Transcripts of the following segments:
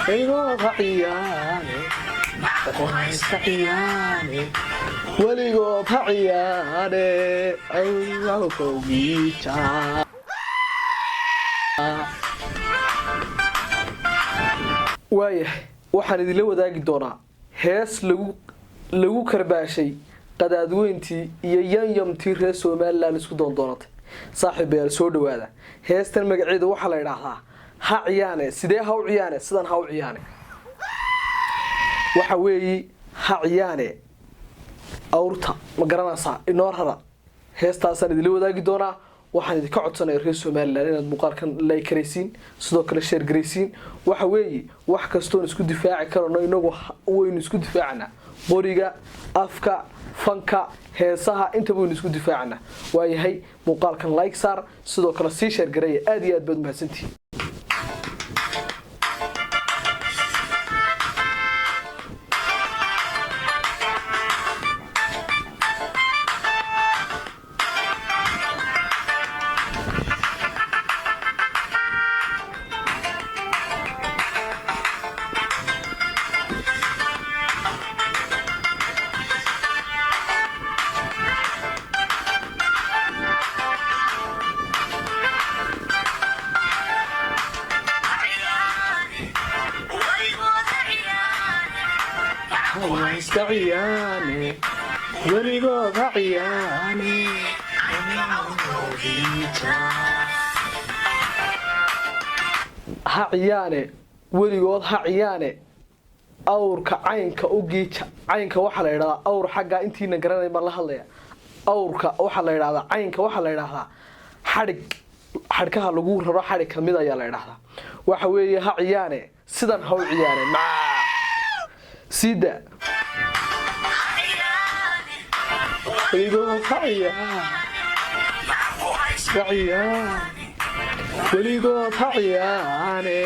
Weligood ha ciyaane, iska ciyaane, weligood ha ciyaane, awkowgiija. Waayahay, waxaan idinla wadaagi doonaa hees lagu karbaashay qadaadweyntii iyo yanyamtii reer Somaliland isku doondoonatay. Saaxiibayaal, soo dhawaada. Heestan magaceeda waxaa la idhaahdaa "Ha ciyaane". Sidee ha u ciyaane? Sidan ha u ciyaane. Waxa weeyi "Ha ciyaane awrta", ma garanaysaa? Inoo rara. Heestaasaan idinla wadaagi doonaa. Waxaan idinka codsanaya, reer Somaliland, inaad muuqaalkan like garaysiin, sidoo kale share garaysiin. Waxa weeye, wax kastoon isku difaaci karano inagu waynu isku difaacnaa: qoriga, afka, fanka, heesaha, intaba waynu isku difaacnaa. Waayahay, muuqaalkan like saar, sidoo kale sii share gareeya. Aad iyo aad baad mahadsantihin. Iska ciyaane, weligood ha ciyaane. Ha ciyaane, weligood ha ciyaane, awrka caynka u giija. Caynka waxaa la yidhahdaa awr. Xaggaa intiina garanay baan la hadlaya. Awrka waxaa la yidhahdaa, caynka waxaa la yidhahdaa xadhig, xadhkaha lagu raro xadhig kamid ayaa la yidhahdaa. Waxa weeye, ha ciyaane, sidan ha u ciyaane maa sida weligood ha ciyaane, iska ciyaane, weligood ha ciyaane,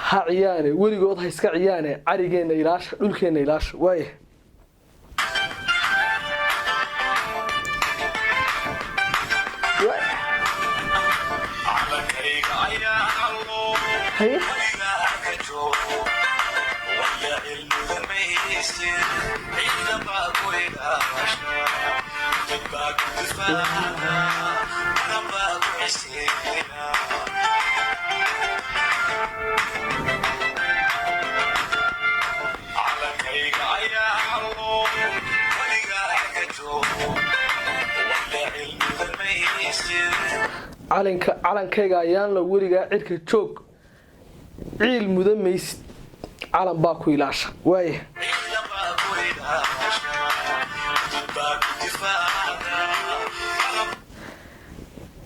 ha ciyaane, weligood ha iska ciyaane, carigeenna ilaasha, dhulkeenna ilaasha. Waaya. Calankayga ayaa allo. Haye. Weligaa ka joogo waya cilmiga maysid, ciidan baa ku ilaasha, dad baa ku difaaca, qaran baa ku ciseeya. Calankayga ayaa allo, weligaa ka joogo waya cilmiga maysid. Calanka, calankayga ayaan la, weligaa cirka joog, ciil mudan maysid, calan baa ku ilaasha. Waaya. Ciidan baa ku ilaasha, dad baa ku difaaca, qaran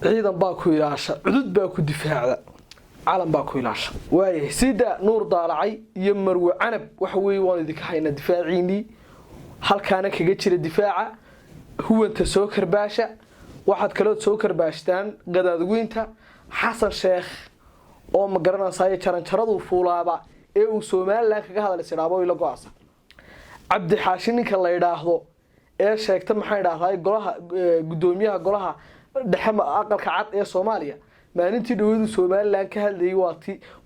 Ciidan baa ku ilaasha, cudud baa ku difaacda, calan baa ku ilaasha. Waayahay, sida Nuur Daalacay iyo Marwe Canab, waxa weeye waan idinka haynaa difaaciinii. Halkaana kaga jira difaaca huwanta soo karbaasha. Waxaad kalood soo karbaashtaan qadaadweynta Xasan Sheekh oo, ma garanaysaay, jaranjaraduu fuulaaba ee uu Somaliland kaga hadal isdhaabo ila go-aasa. Cabdi Xaashi ninka la yidhaahdo ee sheegta, maxaa idhahdaa, golaha guddoomiyaha golaha dhexe Aqalka Cad ee Soomaaliya, maalintii dhawadu Somaliland ka hadlayay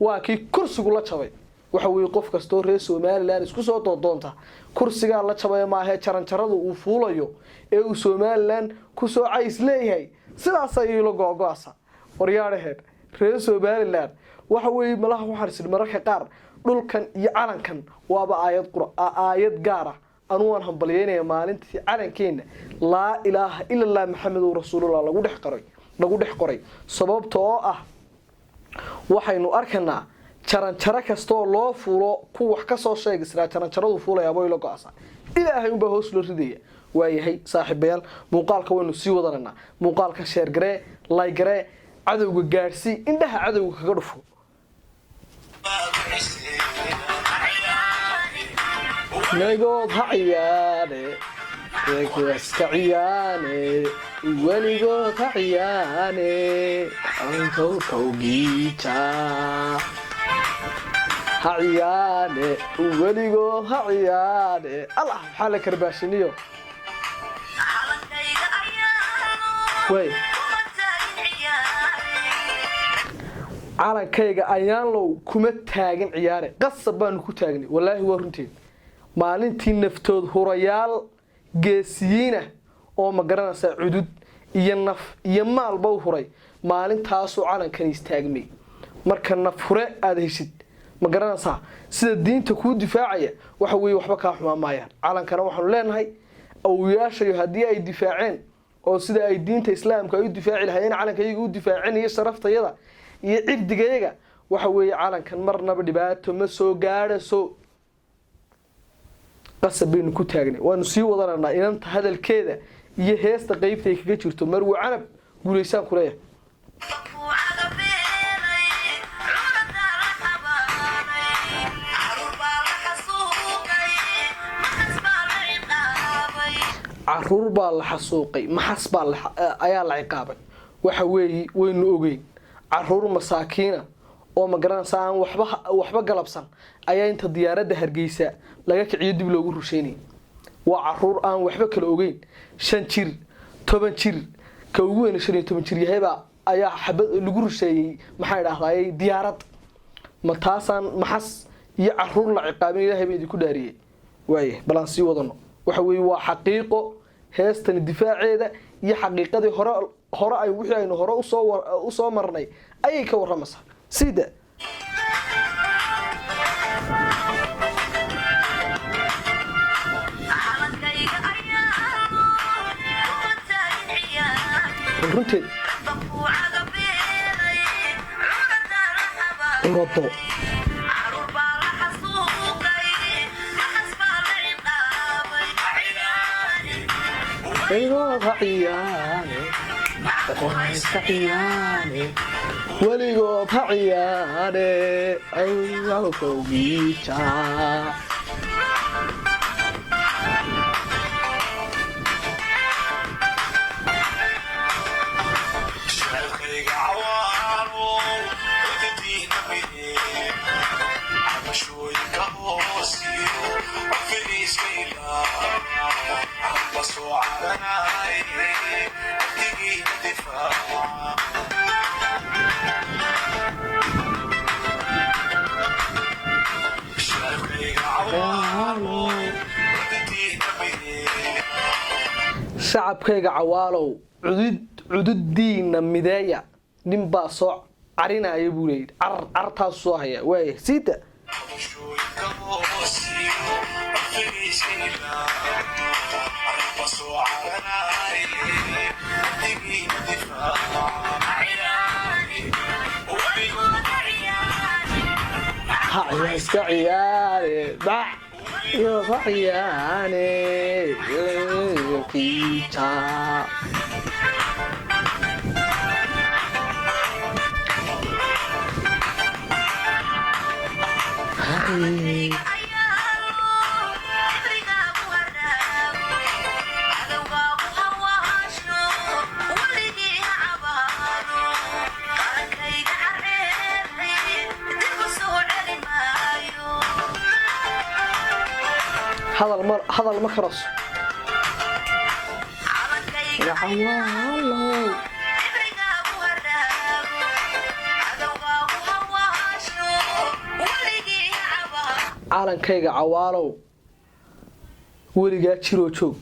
waa kii kursigu la jabay. Waxa weeye, qof kastoo reer Somaliland isku soo doondoonta kursigaa la jabaya maahee, jaranjaradu uu fuulayo ee uu Somaliland kusoo cays leeyahay sidaas ayay la go-go-asa. Waryaadhaheen reer Somaliland, waxa weeye, malaha waxaan isidhi mararka qaar dhulkan iyo calankan waaba aayad qur aayad gaar ah. Anu waan hambalyeynaya maalintii calankeenna "Laa ilaaha ila Allah Maxamedun rasuulullah" lagu dhex qoray, sababta oo ah waxaynu arkanaa jaranjaro kastaoo loo fuulo ku wax kasoo sheeg israa jaranjaradu fuulayaabo ila go-asa. Ilaahay unbaa hoos loo ridaya. Waayahay, saaxiibayaal, muuqaalka waynu sii wadananaa. Muuqaalka share garee, like garee, cadowga gaadhsii, indhaha cadowga kaga dhufo. Baa ku ciseeya. Weligood ha ciyaane, iska ciyaane, weligood ha ciyaane, ankowkowgiija ha ciyaane, weligood ha ciyaane. Allah, maxaa la karbaashiniyo way. Calankayga Ayaanlow kuma taagin ciyaare, qasab baanu ku taagnay. Wallaahi waa runteed. Maalintii naftood hurayaal geesiyiinah oo, ma garanaysaa, cudud iyo naf iyo maalba u huray, maalintaasuu calankan istaagmay. Marka naf hure aada heshid, ma garanaysaa, sida diinta kuu difaacaya, waxa weeye waxba kaa xumaan maayaan. Calankana waxaanu leenahay awoyaashayo haddii ay difaaceen oo sida ay diinta Islaamka ay u difaaci lahayeen calanka iyaga u difaaceen iyo sharaftayada iyo cirdigayaga, waxa weeye calankan marnaba dhibaato ma soo gaadhaso. Qasab baynu ku taagnay. Waanu sii wadananaa inanta hadalkeeda iyo heesta qeybta ay kaga jirto. Marwe Canab, guulaysaan kuleeyahay. Caruur baa la xasuuqay, maxas baa ayaa la ciqaabay. Waxa weeye waynu ogeyn caruur masaakiina oo, ma garanaysa, aan waxba galabsan ayaa inta diyaaradda Hargeysa laga kiciyo dib loogu rusheynayay. Waa caruur aan waxba kala ogeyn, 5 jir, 10 jir, ka ugu weyna 15 jir yahaybaa ayaa xabad lagu rusheeyey. Maxaa idhahdaayey diyaarad ma taasaan maxas iyo caruur la ciqaabin? Ilaahay baa idinku dhaariyey. Waaye bal aan sii wadano. Waxa weeye waa xaqiiqo heestani difaaceeda iyo xaqiiqadii hore ay wixii aynu hore usoo marnay ayay ka warramaysaa sida. Runteed curado. Weligood ha ciyaane, iska ciyaane, weligood ha ciyaane awkowgiija. Shacabkayga cawaano cudadiina midee, cabashooyinka hoosiyo cufiniiska ilaa amba soo caranaaye waqtigiina difaaca. Shacabkayga cawaano cudadiina midee. Shacabkayga cawaalow, cududiina mideeya, nin baa soo carinaya buu leeyidhi. Carar cartaasu soo haya waaya siida. Cabashooyinka hoosiyo cufiniiska ilaa amba soo caranaaye waqtigiina difaaca. Ha iska ciyaare bac iyo ha ciyaane kiija. Hadal ma karaso. Cawaalow. Calankayga cawaalow, weligaa jiroo joog,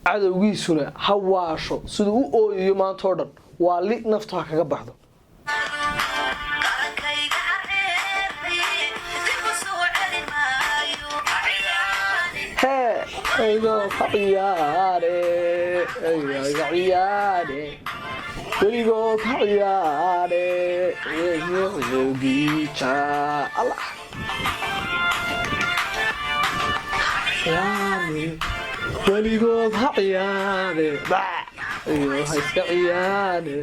cadowgiisuna ha waasho siduu u ooyayo maanta oo dhan, waa li naftu ha kaga baxdo. Hee aygo ha ciyaare, aygo ciyaare, weligood ha ciyaare giija Allah ciyaare, weligood ha ciyaare bac iyo ha iska ciyaare,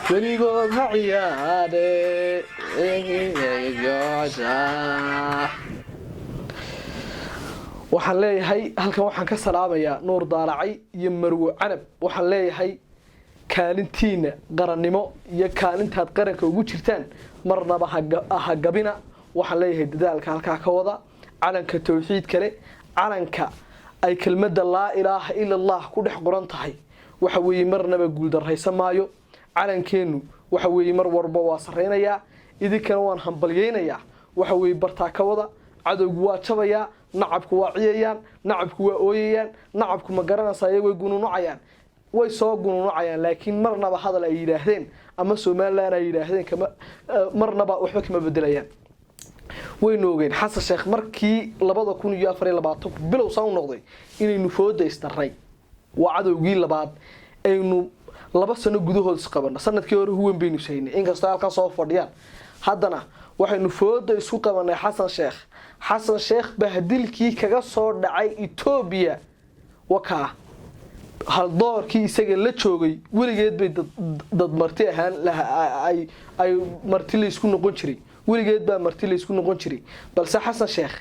weligood ha ciyaare. Waxaan leeyahay halkan waxaan ka salaamayaa Nuur Daalacay iyo Marwo Canab. Waxaan leeyahay kaalintiina qarannimo iyo kaalintaad qaranka ugu jirtaan marnaba ha gabina. Waxaan leeyahay dadaalka halkaa ka wada. Calanka towxiid kale, calanka ay kelmadda laa ilaaha ila Allah ku dhex qoran tahay, waxa weeye marnaba guuldarraysan maayo calankeennu. Waxa weeye mar walba waa sarreynayaa. Idinkana waan hambalyaynayaa. Waxa weeye, bartaa ka wada. Cadowgu waa jabayaa, nacabku waa ciyayaan, nacabku waa ooyayaan, nacabku, ma garanaysaa, way gununucayaan, way soo gununucayaan, laakiin marnaba hadal ay yidhaahdeen ama Somaliland ay yidhaahdeen kama marnaba waxba kama bedelayaan. Waynu ogeen Xasan Sheekh markii 2024-ku bilow saa u noqday inaynu fooda isdarray. Waa cadowgii labaad aynu 2 sano gudahood isqabano. Sanadkii hore huwan baynu saynay, inkastoo halkan soo fadhiyaan. Haddana waxaynu fooda isku qabanay Xasan Sheekh. Xasan Sheekh bahdilkii kaga soo dhacay Etoobiya wakaa. Haldoorkii isaga la joogay weligeed bay dad marti ahaan ay marti laysku noqon jiray, weligeed baa marti laysku noqon jiray. Balse Xasan Sheekh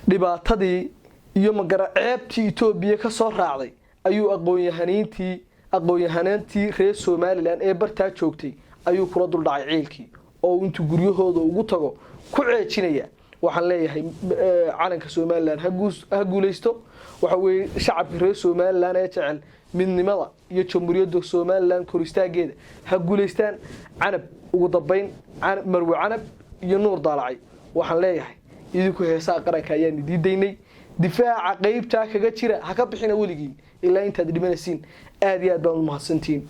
dhibaatadii iyo magara ceebtii Etoobiya ka soo raacday ayuu aqoon-yahaniintii reer Somaliland ee bartaa joogtay ayuu kula duldhacay ciilkii, oo intuu guryahooda ugu tago ku ceejinaya. Waxaan leeyahay, calanka Somaliland ha guuleysto. Waxa weeye, shacabka reer Somaliland ee jecel midnimada iyo Jamhuuriyadda Somaliland kor istaageeda ha guuleystaan. Canab, ugu dambeyn, Marwe Canab iyo Nuur Daalacay, waxaan leeyahay, idinku heesaha qaranka ayaan diidaynay. Difaaca qeybtaa kaga jira, ha ka bixina weligiin ilaa intaad dhimanaysiin. Aada iyo aad baan u mahadsantihiin.